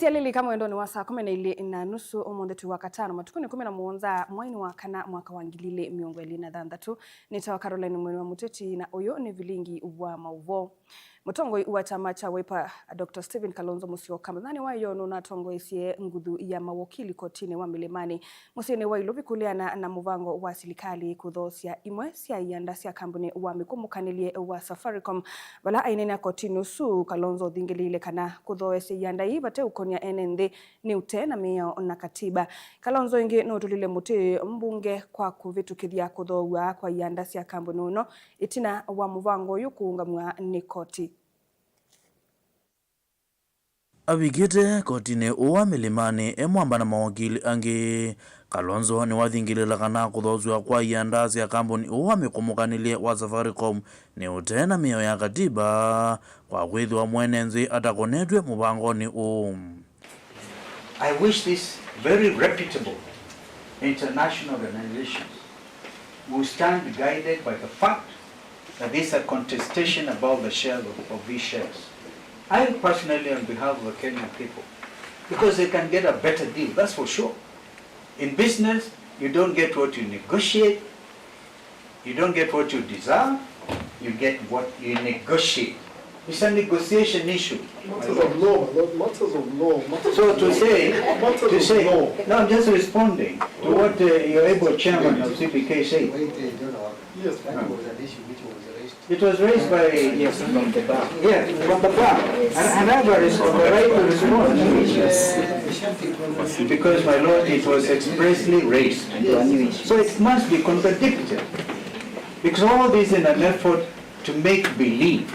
Isialili kama wendo ni wa saa 12:30 umuthi twi wa katano matukuni 17 mwaini wa kana mwaka wa 2026. Nitawa Caroline Mwene wa Muteti na uyu ni vilingi wa mauvo. Mutongoi wa chama cha Wiper Dr. Stephen Kalonzo Musyoka muthani wa yono natongoesie nguthu ya mawokili kotini wa Milimani musyini wa Ilovi kuleana na muvango wa silikali kuthoosya imwe sya ianda sya kambuni wa mikumukanilye wa Safaricom vala ainene kotini usu. Kalonzo uthingilile kana kuthoesya ianda ii vate ukonia ene nthi ni ute na miao na katiba. Kalonzo ingi nutulile muti mbunge kwa kuvitukithya kuthoow'a kwa ianda sya kambuni uno itina wa muvango uyu kuungamwa ni koti. Avikite kotini uwa Milimani emwamba na mawakili angi. Kalonzo niwathingilila kana kuthooswa kwa ianda sya kambuni uwa mikumukanilye wa Safaricom ni ute na miao ya katiba kwa kwithiwa mwene nthi atakonetwe muvangoni uu. I wish these very reputable international organizations will stand guided by the fact that this is a contestation about the share of these shares. I personally, on behalf of the Kenyan people, because they can get a better deal, that's for sure. In business, you don't get what you negotiate, you don't get what you desire, you get what you negotiate. It's a negotiation issue. Matters of law, my lord, matters of law. Matters So of to law. say, Matters to of say, law. No, I'm just responding to what your able chairman of CPK said. Wait, John, Yes. that was an issue which was raised. It was raised by, Yes, from the bar. Yeah, from the bar. And I have the right to respond. Because, my lord, it was expressly raised. And a new issue. So it must be contradicted. Because all this in an effort to make believe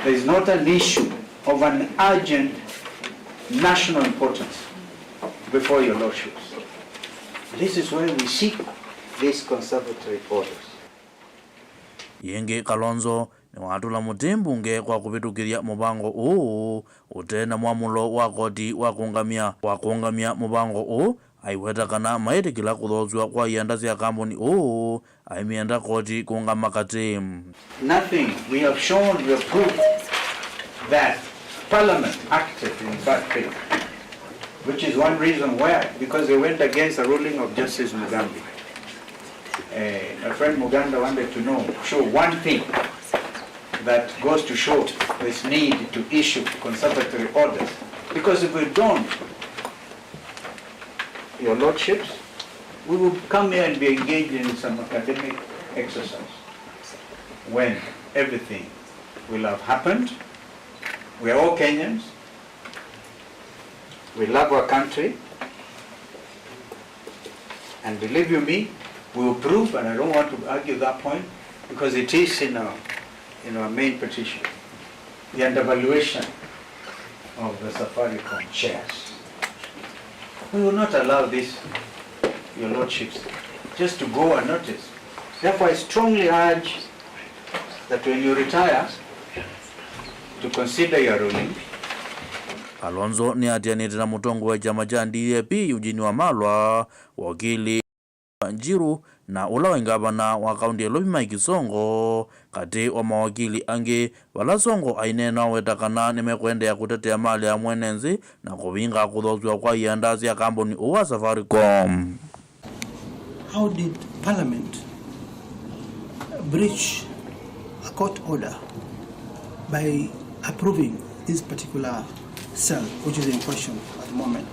there is not an issue of an urgent national importance before your lordships. This is why we seek these conservatory orders. Yingi Kalonzo niwatula muti mbunge kwa kuvitukithya muvango uu ute na mwamulo wa koti wa kungamia muvango uu aiweta kana maitikila kuthooswa kwa ianda sya kambuni uu aimienda koti kuungama kati. Nothing. We have shown, we have proved that Parliament acted in bad faith, which is one reason why, because they went against the ruling of Justice Mugambi. My friend Muganda wanted to know, show one thing that goes to show this need to issue conservatory orders. Because if we don't, your lordships, we will come here and be engaged in some academic exercise when everything will have happened. We are all Kenyans. We love our country. And believe you me, we will prove, and I don't want to argue that point, because it is in our main petition, the undervaluation of the Safaricom shares. We will not allow this, your lordships, just to go unnoticed. Therefore, I strongly urge that when you retire, to consider your ruling. Kalonzo ni atianite na mutongo wa chama cha DAP Eugene Wamalwa, wakili Njiru na ula wa ngavana wa kaunti ya Ilovi Mike Sonko kati wa mawakili angi vala Sonko ainena weta kana nimekwendea kutetea mali ya mwenenzi na kuvinga kuthooswa kwa ianda sya kambuni uwa Safaricom. How did Parliament breach a court order by approving this particular sale, which is in question at the moment?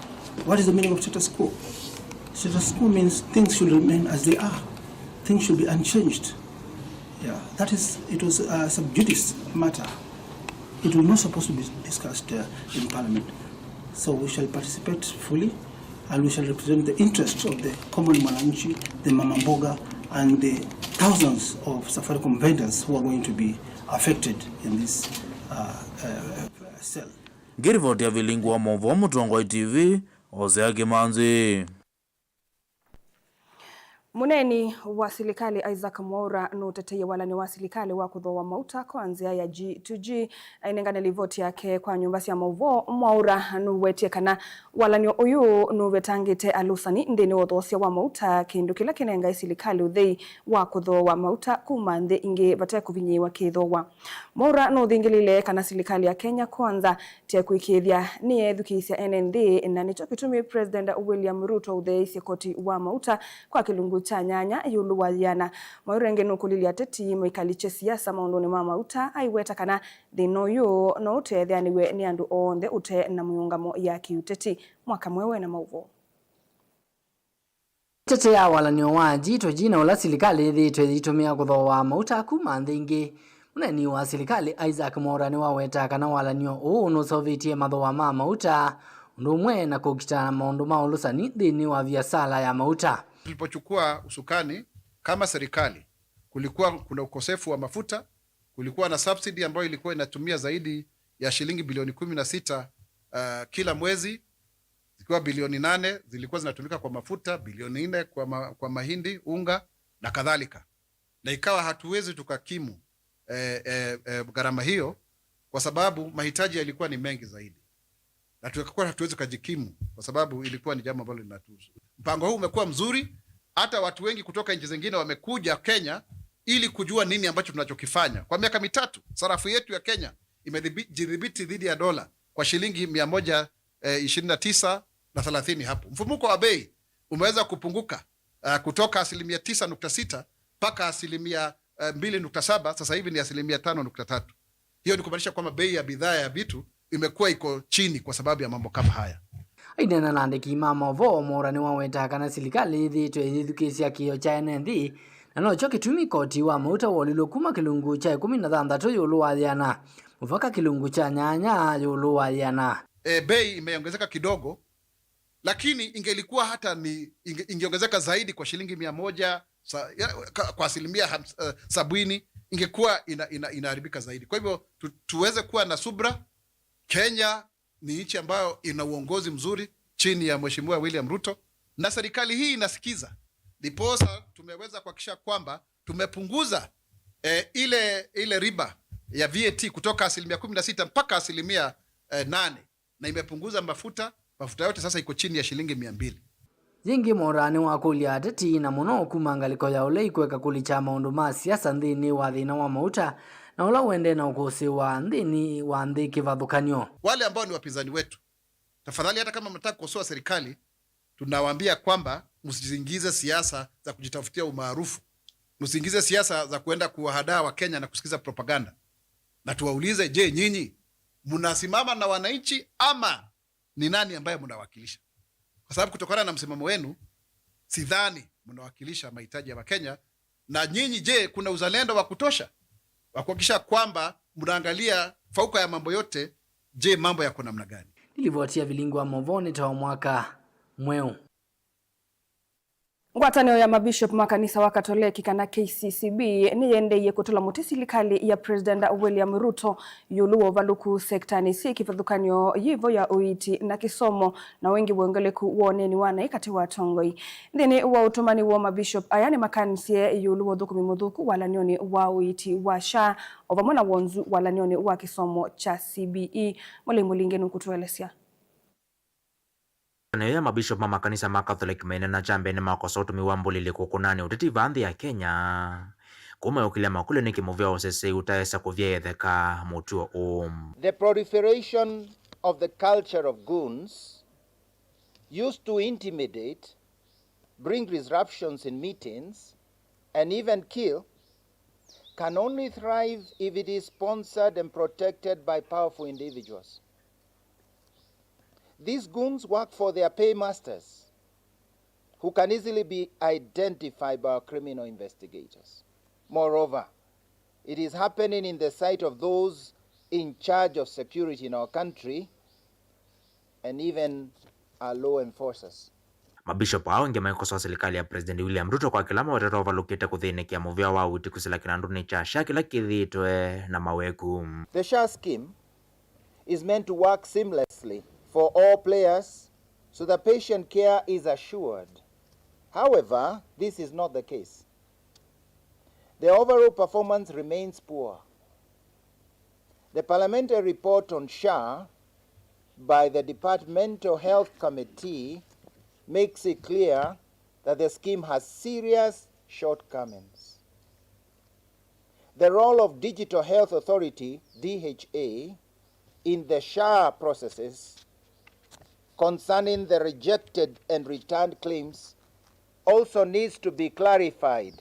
What is the meaning of status quo? Status quo means things should remain as they are. Things should be unchanged. Yeah, that is, it was a sub judice matter. It was not supposed to be discussed in Parliament. So we shall participate fully and we shall represent the interests of the common mwananchi, the mama mboga, and the thousands of Safaricom vendors who are going to be affected in this sale. Ngiripoti ya vilingu wa movo Mutongoi TV, Hosea Kimanzi. Muneni wa silikali Isaac Mwaura nuteteie walani wa silikali wa kuthoa mauta kwa nzia ya G2G ainengane livoti yake kwa nyumba cia mauvo. Mwaura nuwetie kana walanio uyu nuvetangite alusani nthini wa uthoosya wa mauta, kindu kila kinenga silikali uthei wa kuthoa mauta kuma nthi ingi vate kuvinyiwa kithowa. Mwaura nuthingilile kana silikali ya Kenya Kwanza tie kuikithia ni yethukisya ene nthi, na nicho kitumi President William Ruto utheisye koti wa mauta kwa kilungu cha nyanya yulu wa yana. Mwaura ingi nukulilia ateti mwikaliche siasa maunduni ma mauta, aiweta kana thina uyu no utethianiwe ni andu onthe ute na muyungamo ya kiuteti. Mwaka mwewe na mauvo. Tete ya walanio wa G2G na ula silikali ithitwe yitumia kuthoa mauta kuma nthi ingi. Muneni wa silikali Isaac Mwaura ni waweta kana walanio uu nusovitie mathoa ma mauta undu umwe na kukita maundu ma ulusani thini wa viasala ya mauta. Tulipochukua usukani kama serikali, kulikuwa kuna ukosefu wa mafuta, kulikuwa na subsidy ambayo ilikuwa inatumia zaidi ya shilingi bilioni 16 kila mwezi, zikiwa bilioni 8 zilikuwa zinatumika kwa mafuta, bilioni 4 kwa mahindi, unga na kadhalika, na ikawa hatuwezi tukakimu gharama hiyo kwa sababu mahitaji yalikuwa ni mengi zaidi, na tukakuwa hatuwezi kujikimu kwa sababu ilikuwa ni jambo ambalo linatuhusu. Mpango huu umekuwa mzuri, hata watu wengi kutoka nchi zingine wamekuja Kenya ili kujua nini ambacho tunachokifanya. Kwa miaka 3 sarafu yetu ya Kenya imejidhibiti dhidi ya dola kwa shilingi 129 na 30 hapo. Mfumuko wa bei umeweza kupunguka kutoka asilimia 9.6 mpaka asilimia 2.7, sasa hivi ni asilimia 5.3. Hiyo ni kumaanisha kwamba bei ya bidhaa ya vitu imekuwa iko chini kwa sababu ya mambo kama haya. Ainena na andiki ma mauvoo Mwaura ni waweta kana silikali ithitwe ithithukisya kio cha ene nthi, na nocho kitumi koti wa mauta wolilwe kuma kilungu cha 16 yulu wa yana muvaka kilungu cha 8 yulu wa yana. Bei imeongezeka kidogo, lakini ingelikuwa hata ni ingeongezeka zaidi kwa shilingi 100 kwa asilimia 70, ingekuwa inaharibika zaidi. Kwa hivyo tuweze kuwa na subra. Kenya ni nchi ambayo ina uongozi mzuri chini ya Mheshimiwa William Ruto, na serikali hii inasikiza. Ndiposa tumeweza kuhakikisha kwamba tumepunguza ile riba ya VAT kutoka asilimia 16 mpaka asilimia 8, na imepunguza mafuta. Mafuta yote sasa iko chini ya shilingi 200. Yingi Mwaura ni wakulia ateti na muno kuma ngaliko ya ule ikweka kulicha maundu ma siasa nthini wa thina wa mauta na ula uende na ukusi wa nthini wa nthi kivathukanio. Wale ambao ni wapinzani wetu, tafadhali, hata kama mnataka kukosoa serikali, tunawaambia kwamba msiingize siasa za kujitafutia umaarufu, msiingize siasa za kuenda kuwahadaa wa Kenya na kusikiza propaganda. Na tuwaulize, je, nyinyi mnasimama na wananchi ama ni nani ambaye mnawakilisha? Kwa sababu kutokana na msimamo wenu sidhani mnawakilisha mahitaji ya Wakenya. Na nyinyi, je, kuna uzalendo wa kutosha wa kuhakikisha kwamba mnaangalia fauka ya mambo yote? Je, mambo yako namna gani? Nilivotia vilingwa movoni ta mwaka mweu. Ngwatanio ya mabishop makanisa wa Katoleki kana KCCB niyendeiye kutola muti silikali ya President William Ruto yulu wovaluku sektani si kivathukanio yivo ya uiti na kisomo, na wengi wongeleku woneni wana ikati wa tongoi nthini wa utumani wa mabishop aya ni makansie yulu wo thukumi muthuku walanioni wa uiti wa SHA ovamwe na wonzu walanioni wa kisomo cha CBE. Mulimu lingi nukutuelesya. Nayo ya mabishop ma makanisa ma Catholic mene na chambe ni makosa utumi wa mbulili kukunani uteti vanthi ya Kenya kuma yukile makule ni kimuvya usese utaesa kuvyetheka mutuo. The proliferation of the culture of goons used to intimidate, bring disruptions in meetings, and even kill can only thrive if it is sponsored and protected by powerful individuals. These goons work for their paymasters, who can easily be identified by our criminal investigators. Moreover, it is happening in the sight of those in charge of security in our country and even our law enforcers. Mabishop hao ingi maikosoa serikali ya President William Ruto kwa kilama watoto valukite kuthinikia muvya wa uti kusila kinanduni cha SHA kila kithitwe na maweku. The SHA scheme is meant to work seamlessly for all players so that patient care is assured. However, this is not the case. The overall performance remains poor. The parliamentary report on SHA by the Departmental Health Committee makes it clear that the scheme has serious shortcomings. The role of Digital Health Authority, DHA, in the SHA processes concerning the rejected and returned claims also needs to be clarified.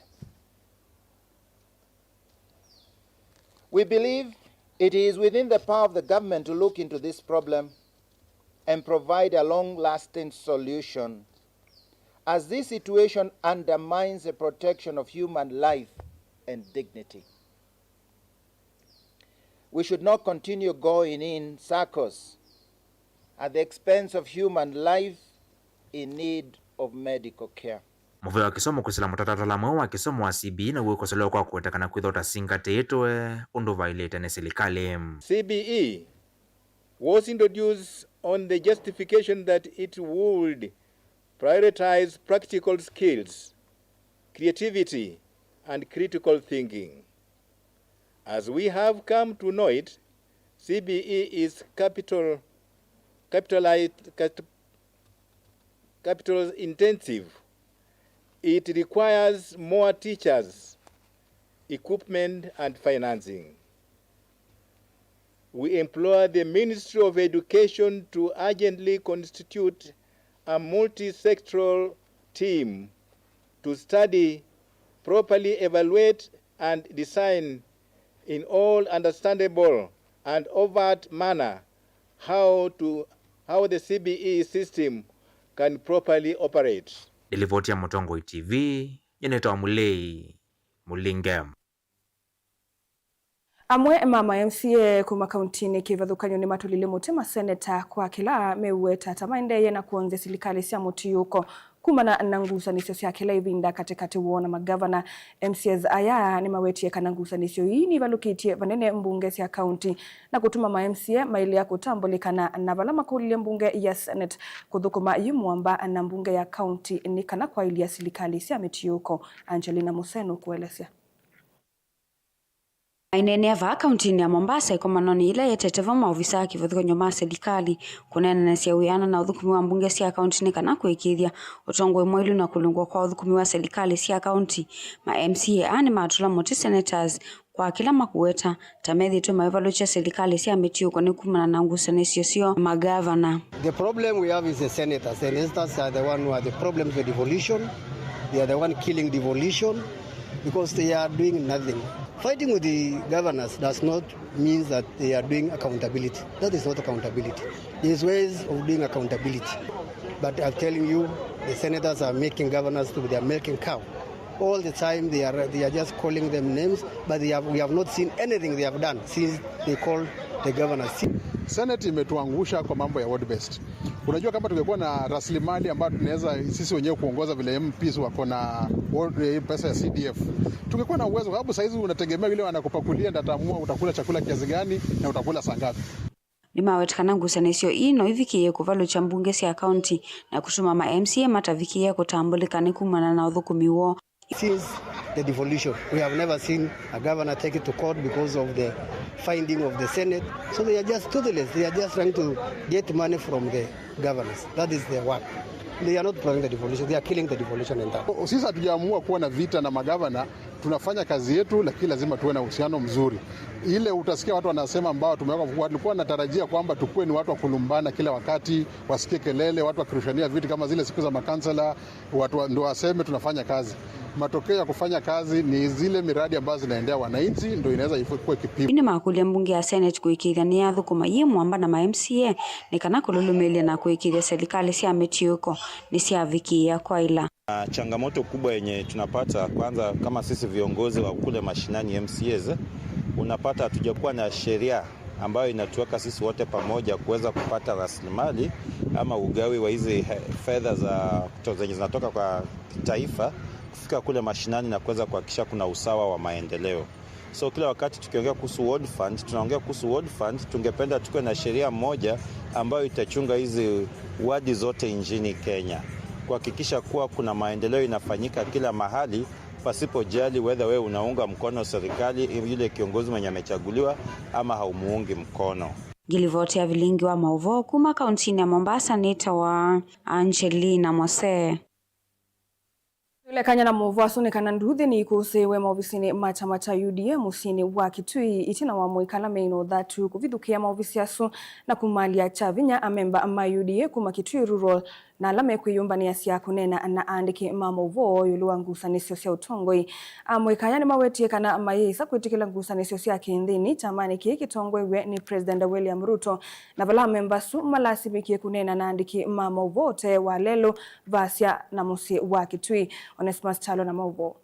We believe it is within the power of the government to look into this problem and provide a long-lasting solution, as this situation undermines the protection of human life and dignity. We should not continue going in circles at the expense of human life in need of medical care. Muveo wa kisomo kwisila mutatatala mwe wa kisomo wa CBE na wikosolewa kwa kuwetekana kwithwa utasingatitwe undu vailite ni silikali. CBE was introduced on the justification that it would prioritize practical skills, creativity, and critical thinking. As we have come to know it, CBE is capital intensive. It requires more teachers, equipment, and financing. We implore the Ministry of Education to urgently constitute a multi-sectoral team to study, properly evaluate, and design in all understandable and overt manner how the CBE system can properly operate. Nilivoti ya Mutongo TV, yeneta Mulei, Mulinge. Amwe mama MCA kuma kauntini kivathukanyo ni matulile mutima seneta kwa kila meweta tamaendeye na kuonze silikali sia mutiyuko kumana na ngusanisyo sya kila ivinda katikati wona magavana MCAs aya ni mawetie kana ngusanisyo ii ni valukitie vanene mbunge sya kaunti na kutuma ma MCA maili ya kutambulikana na vala makulilie mbunge ya Senate kuthukuma yimwamba na mbunge ya kaunti ni kana kwa ilia silikali sya mitiyuko. Angelina Museno kuelesya. Ainene ava kaunti ya Mombasa ikomanoni ila yeteteva maofisa kivathukanyo ma serikali kunena sya wiana na uthukumi wa mbunge sya kaunti ni kana kuikithya utongoi mwailu na kulungwa kwa uthukumi wa serikali sya kaunti. Ma MCA ani matula muti senators kwa kila makuweta tamethitwe maivalucha serikali sya mitiuko ni kumana na ngusanisyo syo magavana. The problem we have is the senators. Senators are the one who are the problems with devolution. They are the one killing devolution because they are doing nothing. Fighting with the governors does not mean that they are doing accountability. That is not accountability. There's ways of doing accountability. But I'm telling you, the senators are making governors to be their milking cow. All the time they are just calling them names, but we have not seen anything they have done since they called the governors. Senate imetuangusha kwa mambo ya ward based. Unajua kama tungekuwa na rasilimali ambayo tunaweza sisi wenyewe kuongoza vile MPs wako na pesa ya CDF, tungekuwa na uwezo, kwa sababu saizi unategemea vile wanakupakulia ndio ataamua utakula chakula kiasi gani na utakula saa ngapi. Nimawetikana ngusanisyo ino ivikie kuvalucha mbunge sya kaunti na kutuma ma MCA matavikie kutambulikana kumana na uthukumi wo. Since the devolution, we have never seen a governor take it to court because of the finding of the Senate. So they are just toothless. They are just trying to get money from the governors. That is their work. They are not prolonging the devolution. They are killing the devolution and that. Sisi hatujaamua kuwa na vita na magavana. Tunafanya kazi yetu, lakini lazima tuwe na uhusiano mzuri. Ile utasikia watu wanasema ambao tumeweka, walikuwa wanatarajia kwamba tukue ni watu wa kulumbana kila wakati, wasikie kelele, watu wakirushania vitu kama zile siku za makansela, watu ndio waseme tunafanya kazi. Matokeo ya kufanya kazi ni zile miradi ambazo zinaendea wananchi, ndio inaweza kuwa kipimo. Ine makulia mbunge ya Senate kuikithia ni athukuma yi mwamba na ma MCA ni kana kululumilia na kuikithia serikali sya mitiuko ni syavikia kwa ila. Changamoto kubwa yenye tunapata kwanza kama sisi viongozi wa kule mashinani MCAs, unapata hatujakuwa na sheria ambayo inatuweka sisi wote pamoja kuweza kupata rasilimali ama ugawi wa hizi fedha za zenye zinatoka kwa taifa kufika kule mashinani na kuweza kuhakikisha kuna usawa wa maendeleo. So kila wakati tukiongea kuhusu World Fund, tunaongea kuhusu World Fund, tungependa tuwe na sheria moja ambayo itachunga hizi wadi zote nchini Kenya. kuhakikisha kuwa kuna maendeleo inafanyika kila mahali pasipojali whether wewe unaunga mkono serikali, yule kiongozi mwenye amechaguliwa ama haumuungi mkono. Ngilivotea vilingi wa mauvoo kuma kauntini ya Mombasa nitawa Angelina Mwase. Yule kanya na muvu asunekana nduthi ni ikusiwe maovisini ma chama cha UDA musini wa Kitui itina wa mwikala meino thatu kuvithukia maovisi asu na kumalia cha vinya amemba ma UDA kuma Kitui Rural na ala mekwiyumbania sya kunena na andiki ma mauvoo yulu wa ngusanisyo sya utongoi. Amwikaya ni mawetie kana mayisa kwitikila ngusanisyo sya kinthini chamani kii kitongoiwe ni President William Ruto na vala amemba su malasimikie kunena na andiki ma mauvoo te wa lelo vasya na musi wa Kitui. Onesmus Chalo na mauvoo.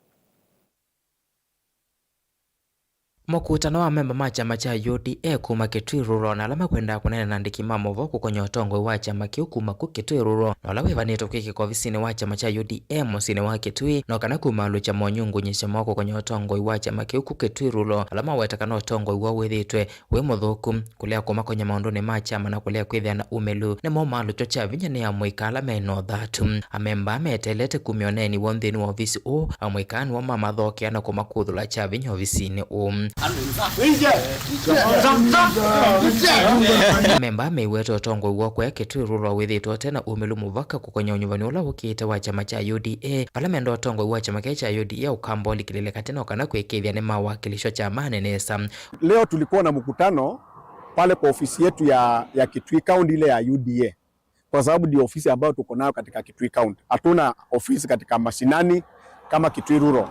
Mukutano wa memba ma chama cha UDA kuma Kitui Rural na ala makwenda kunena na andiki ma mauvoo kukonya utongoi wa chama kiu kuma ku Kitui Rural na ala wivanitwe kwikika ovisini wa chama cha UDA musini wa Kitui na kana kuma lucha monyungu nyisha moko kukonya utongoi wa chama kiu ku Kitui Rural ala maweta kana utongoi wa withitwe wi muthuku kulea kuma konya maunduni ma chama na kulea kwithia na umelu nimo malucho cha vinya ni amwika ala mena uthatu amemba metelete kumioneni wo nthini wa ofisi uu amwika niwo mamathokea na kumakuthula cha vinya ovisini uu. Memba meiwete utongoi wokwe Kitui Rural withitwe tena umilu muvaka kukonya unyuvani ula ukite wa chama cha UDA vala menda utongoi wa chama kile cha UDA ukamba ulikilileka tena kana kuikithia ni mawakilisho chamani nesa. Leo tulikuwa na mkutano pale kwa ofisi yetu ya Kitui County ile ya UDA, kwa sababu ndio ofisi ambayo tuko nayo katika Kitui County. Hatuna ofisi katika mashinani kama Kitui Rural.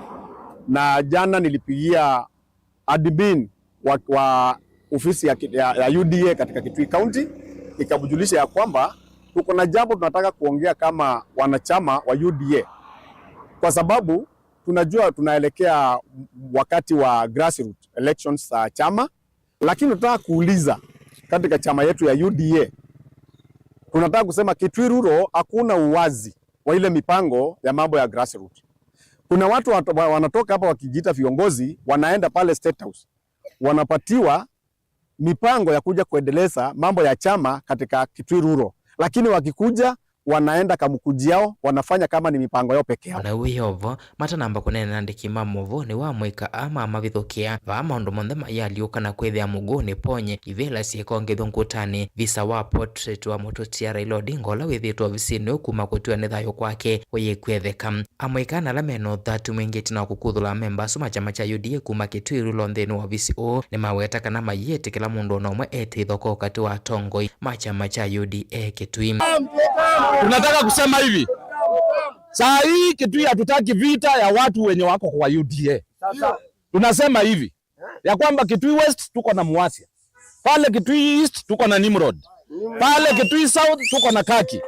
Na jana nilipigia admin wa ofisi ya UDA katika Kitui County, ikamjulisha ya kwamba tuko na jambo tunataka kuongea kama wanachama wa UDA, kwa sababu tunajua tunaelekea wakati wa grassroots elections za chama, lakini tunataka kuuliza katika chama yetu ya UDA, tunataka kusema Kitui Rural hakuna uwazi wa ile mipango ya mambo ya grassroots. Kuna watu wanatoka hapa wakijiita viongozi, wanaenda pale State House wanapatiwa mipango ya kuja kuendeleza mambo ya chama katika Kitui Rural, lakini wakikuja wanaenda kamukuji yao wanafanya kama ni mipango yao peke yao. Na wiyovo matanamba kunena andiki ma mauvoo ni wa mwika ama mavithukia va maundu monthe mayaliuka na kwithia muguni ponye ivila syikongethwa nkutani visa wa portrait wa mututia Raila Odinga ula withitwe ovisini kuma kutiwa ni thayu kwake uyikwetheka. Amwika na ala mena uthatu mwingi itina wa kukuthula memba asu ma chama cha UDA kuma Kitui Rural nthini wa ovisi uu ni maweta kana mayiitikila mundu ona umwe ete ithoko kati wa atongoi ma chama cha UDA Kitui. Tunataka kusema hivi, saa hii Kitui hatutaki vita ya watu wenye wako kwa UDA. Tunasema hivi ya kwamba Kitui West tuko na Muasia, pale Kitui East tuko na Nimrod, pale Kitui South tuko na Kaki.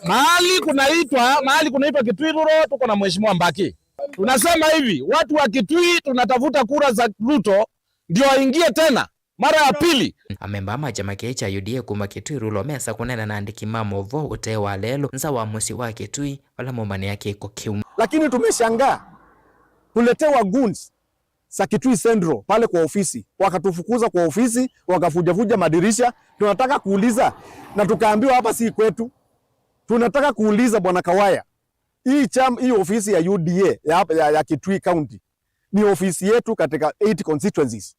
Mahali kunaitwa Kitui Rural tuko na Mheshimiwa Mbaki. Tunasema hivi, watu wa Kitui tunatafuta kura za Ruto ndio aingie tena mara ya pili. Amemba ma chama kii cha UDA kuma Kitui Rural mesa kunena na andiki ma mauvoo utee wa lelu nza wa musi wa Kitui wala momani yake iko kiu. Lakini tumeshangaa tuletewa goons za Kitui Central pale kwa ofisi, wakatufukuza kwa ofisi, wakafujafuja madirisha. Tunataka kuuliza na tukaambiwa hapa si kwetu. Tunataka kuuliza Bwana Kawaya, hii ofisi ya UDA ya Kitui County ni ofisi yetu katika 8 constituencies.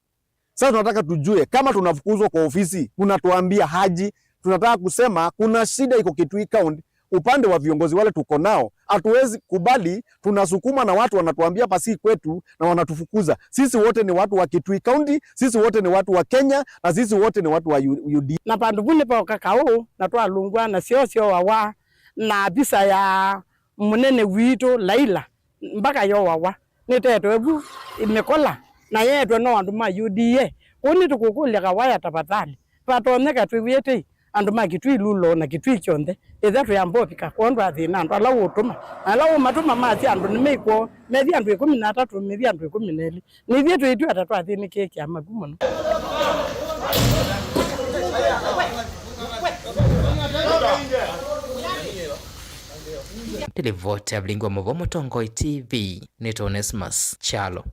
Sasa tunataka tujue kama tunafukuzwa kwa ofisi, mnatuambia haji. Tunataka kusema kuna shida iko Kitui County upande wa viongozi wale tuko nao, hatuwezi kubali tunasukuma na watu wanatuambia pasi kwetu na wanatufukuza. Sisi wote ni watu wa Kitui County, sisi wote ni watu wa Kenya na sisi wote ni watu wa UDA. Na pandu vune pa kakao na twalungwa na sio sio wawa na bisa ya munene witu Laila mpaka yo wawa nitetwe vu imekola na yetwe no andu ma UDA kuni tukukulia Kawaya tafadhali patonyeka twiwite andu ma Kitui Rural na Kitui kyonthe itha twiyambopika kwondu athina andu ala utuma ala umatuma mathi andu nimeikwo methi andu 13 methi andu 12 nithie twitue ata twathinikie kiama ku muno. Nilivote Mlingwa Mavomo Tongoi TV, nitwa Onesmus Chalo.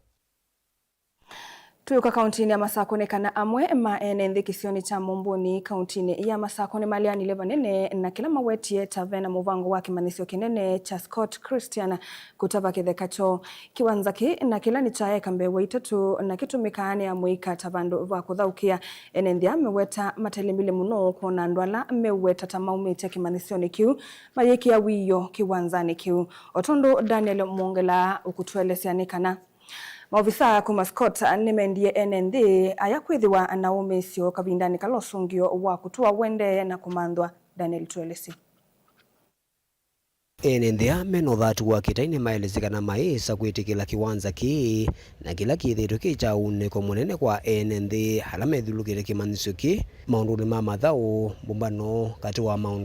Tuyuka kauntini ya Masako kana amwe ma ene nthi kisioni cha Mumbuni kauntini ya Masako ni malianile vanene na kila mawetie tavena muvango wa kimanisio kinene cha Scott Christian kutava kitheka cho kiwanza ki na kila ni chaeka mbewe itatu na kitumika ni amwika ta vandu va kuthaukia ene nthi ameweta matelemile muno kuona andu ala meweta ta maumite kimanisioni kiu mayikia wiyo kiwanzani kiu otondu Daniel Mwongela ukutuelesea ni kana maofisa kuma Scott nimendie ene nthi aya kwithiwa na umisyo kavindani kala usungio wa kutua wende na kumanthwa. Daniel tuelesi Ene nthia mena uthatu wa kitai nimaelezekana maisa kwitikila kiwanza kii na kila kiithitwe ki cha uniko munene kwa ene nthi ala methulukite kimanyisyo ki maunduni ma mathau mbumbano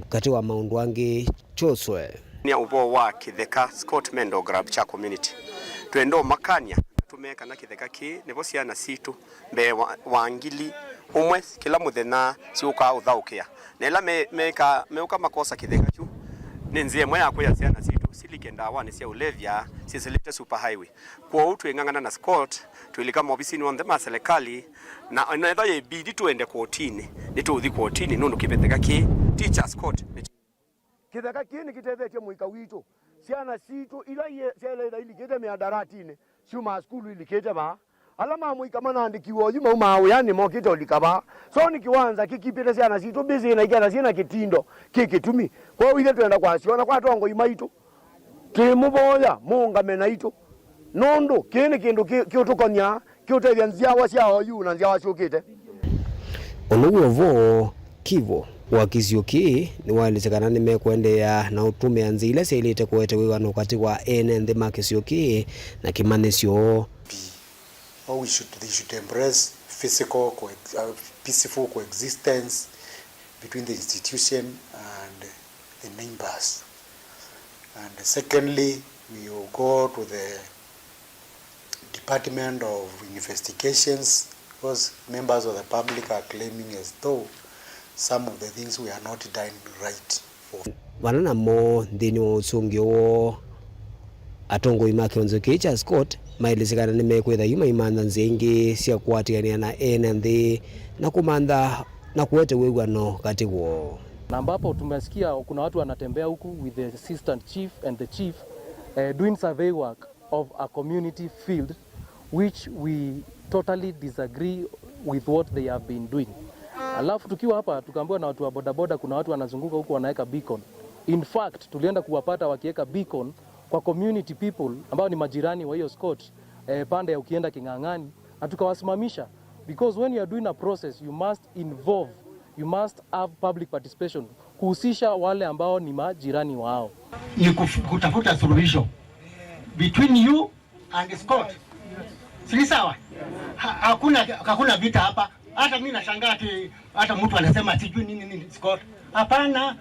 kati wa maundu angi chuswe ni uvo wa kitheka Scott Mendo Grab cha community twendo makania tumeka na kitheka ki nivo ciana situ mbe wa ngili umwe kila muthenya ciuka uthaukia na ila meka meuka makosa kitheka kyu ni nzia imwe ya kwia ciana situ silike ndawani cia ulevya cisilite super highway kwou twing'ang'ana na Scott twilika maofisini onthe ma serikali na netha yibidi tuende kotini nituthi kotini nundu kitheka ki teacher Scott kitheka ki ni kitethetie muika witu ciana citu ila cieleitha ilikite miandaratini ciuma cukuru ilikite va ala mamuika manandikiwe oyu mauma wiyani mokite ulika va so ni kiwanza kikipite ciana citu busy na iketha ciina kitindo ki kitumi kwou ithe twenda kwaciona kwa atongoi maitu twimuvoya muungame naitu nundu kii ni kindu kiutukonya kiutethia nziawa cia oyu na nziawa ciukite onoguo vo kivo wa kisio kii niwaelezekana nimekwendeea na utumia nzia ila syailite kuete wigwano kati wa ene nthi ma kisio kii na kimanisyo. Or they should embrace physical peaceful coexistence between the institution and the neighbors. And secondly, we will go to the Department of Investigations because members of the public are claiming as though some of the things we are not done right for. Vana namo nthini wa usungio wo atongoi ma kionzo kii cha Scott maelezekana nimekwitha yu maimantha nzia ingi cia kuatiania na ene nthi na kumantha na kuete wigwano kati woo. Na ambapo tumesikia kuna watu wanatembea huku with the assistant chief and the chief doing survey work of a community field which we totally disagree with what they have been doing. Alafu tukiwa hapa tukaambiwa na watu wa bodaboda kuna watu wanazunguka huku wanaweka beacon. In fact tulienda kuwapata wakiweka beacon kwa community people ambao ni majirani wa hiyo Scott pande ya ukienda King'ang'ani, na tukawasimamisha because when you are doing a process you must involve, you must have public participation, kuhusisha wale ambao ni majirani wao. Ni kutafuta suluhisho between you and Scott. Si sawa? Hakuna vita hapa. Hata mimi nashangaa ati hata mtu anasema sijui nini nini Scott. Hapana,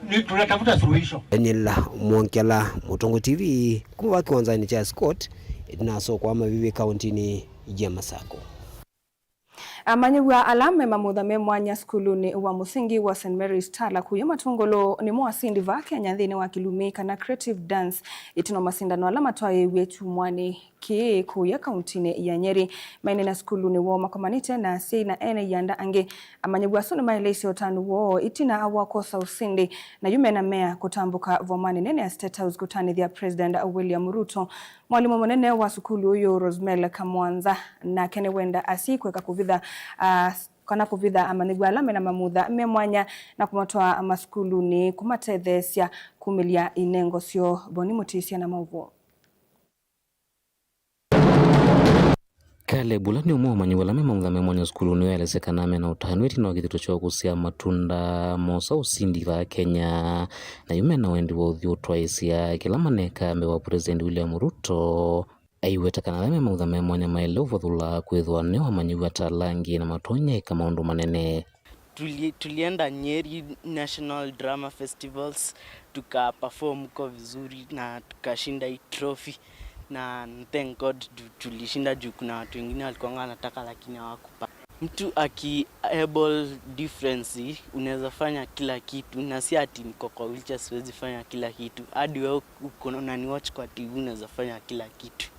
ni tunatafuta suluhisho. Daniel Mwonkela, Mutongo TV, kuma kiwanzani cha Scott itinaso kwa mavivi kauntini ya Masako. Amanyiwa ala me mamutha me mwanya skuluni wa musingi wa St Mary's Tala kuya matungolo ni mwasindi va Kenya nthini wa kilumi kana creative dance itino masindano ala matwaewie chumwani ki kuya kauntini ya Nyeri maine na skuluni wo makomanite na sei na ene yanda ange amanyiwa asu ni maeleisyo utanu wo itina awakosa usindi na yume na mea kutambuka vomani nene ya State House kutanithia President William Ruto. Mwalimu munene wa sukulu uyu Rosemel Kamwanza na kene wenda asikweka kuvitha kana kuvitha amanigwa ala mena mamutha me mwanya na kumatwaa masukulu-ini kumatetheesya kumilia inengo syo Boni Mutisya na mauvo. Caleb ula ni umwe umanyiwa la mamutha me mwanya sukulu ni elezekana mena utanu itina wa kithito cha kusia matunda mosa usindi va Kenya na yume na wendi wa uthi utwaisya kila maneka mbe wa President William Ruto aiweta kana me mamutha me mwanya maele uvathula kwithwa ni wamanyiwa ta langi na matonya ika maundu manene. Tulienda Nyeri National Drama Festivals tuka perform huko vizuri na tukashinda hii trophy. Na thank God tulishinda juu kuna watu wengine walikuwa wanataka lakini hawakupata. Mtu aki able difference unaweza fanya kila kitu, na si ati niko kwa wheelchair siwezi fanya kila kitu. Hadi wewe uko unaniwatch kwa TV unaweza fanya kila kitu.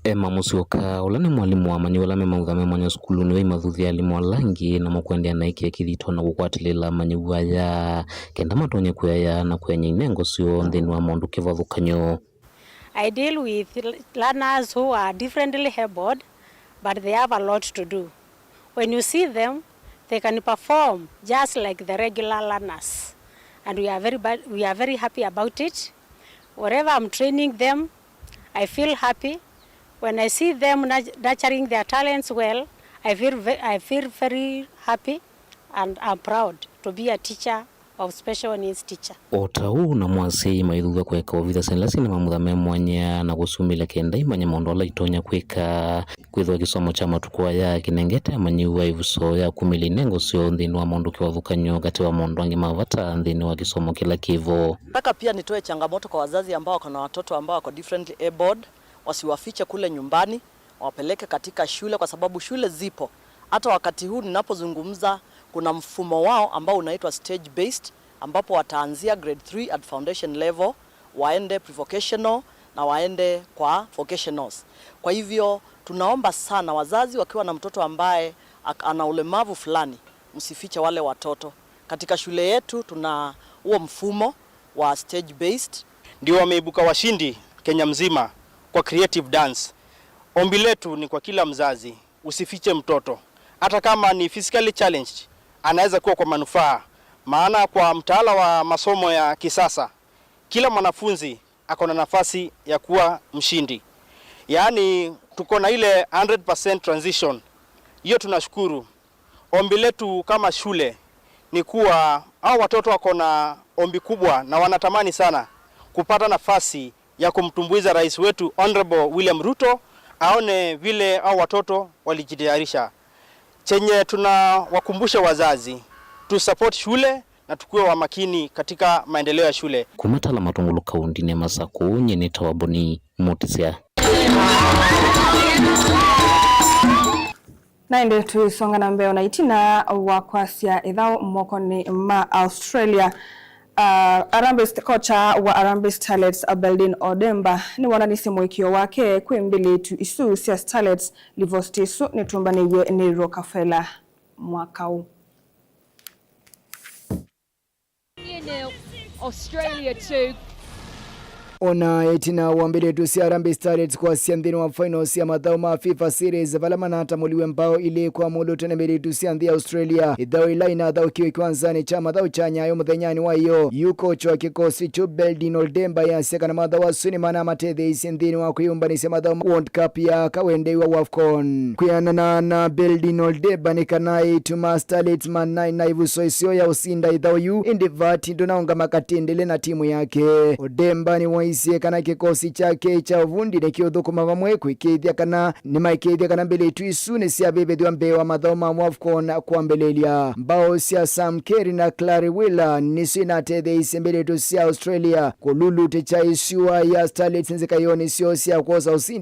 Emma Musyoka ula ni mwalimu wa manyi ula memautha me mwanya sukulu niwe imathuthia alimu ala angi na makwendea na ikia kithito na gukwatilila manyiwa aya kenda matonye kuyaya na kuyanya inengo syo nthini wa maundu kivathukanyo. I deal with learners who are differently abled, but they have a lot to do. When you see them, they can perform just like the regular learners. And we are very happy about it. Wherever I'm training them, I feel happy. When I see them nurturing their talents well, I feel very happy and I'm proud to be a teacher of special needs teacher. Ota uu na mwasi maithutha kweka uvitha senlasi na mamutha me mwanya na gusumila kenda imanya maundu ala itonya kwika kwithwa kisomo cha matuku aya kinengete amanyiwa ivuso ya kumila inengo syo nthini wa maundu kivathukanyo kati wa maundu angi ma vata nthini wa kisomo kila kivo. Nataka pia nitoe changamoto kwa wazazi ambao wako na watoto ambao wako differently abled, wasiwafiche kule nyumbani, wapeleke katika shule kwa sababu shule zipo. Hata wakati huu ninapozungumza kuna mfumo wao ambao unaitwa stage based, ambapo wataanzia grade 3 at foundation level, waende prevocational na waende kwa vocationals. Kwa hivyo tunaomba sana wazazi wakiwa na mtoto ambaye ana ulemavu fulani, msifiche wale watoto. Katika shule yetu tuna huo mfumo wa stage based. Ndio wameibuka washindi Kenya mzima kwa creative dance. Ombi letu ni kwa kila mzazi, usifiche mtoto. Hata kama ni physically challenged, anaweza kuwa kwa manufaa. Maana kwa mtaala wa masomo ya kisasa, kila mwanafunzi ako na nafasi ya kuwa mshindi. Yaani tuko na ile 100% transition. Hiyo tunashukuru. Ombi letu kama shule ni kuwa hao watoto wako na ombi kubwa na wanatamani sana kupata nafasi ya kumtumbuiza rais wetu Honorable William Ruto, aone vile hao watoto walijitayarisha. Chenye tunawakumbusha wazazi, tu support shule na tukuwe wa makini katika maendeleo ya shule. Kumatala matungulu kaunti ne Masaku nyene tawaboni mutisia. Naende tuisonga na mbeo na itina wa kwasia ithao mokoni ma Australia. Harambee kocha wa Harambee Starlets Beldine Odemba ni wonanise mwikio wake kwi mbili tu isu sia Starlets livostisu nitumbaniye ni Rockefeller mwaka huu. Australia 2. Ona itina wa mbili tu sia Harambee Starlets kwa sia nthini wa finals ya mathao ma FIFA series vala manatamuliwe mbao ili kwa mulu tene mbili tu sia nthi ya Australia. Ithao ila inathaukiwe kiwanzani cha mathao cha Nyayo muthenyani wa iyo yuko cha kikosi chu Beldine Odemba yasia kana mathao asu ni mana matetheisye nthini wa kwiyumbanisya mathao ma World Cup ya kawendeiwa WAFCON. Kwianana na Beldine Odemba ni kana ituma Starlets manai na ivuso isio ya usinda ithao yu indi vati ndunaunga makatindile na timu yake. Odemba ni waisie kana kikosi chake cha uvundi nikiuthukuma vamwe kwikithia kana nimaikithia kana mbili tu isu ni siavivithwa mbee wa mathao ma WAFCON kwambililia. Mbao sia Sam Kerr na Clary Wheeler nisio inatetheisye mbili tu sia Australia kululute cha isiwa ya Starlets nzikayoni sio sia kwosa usindi.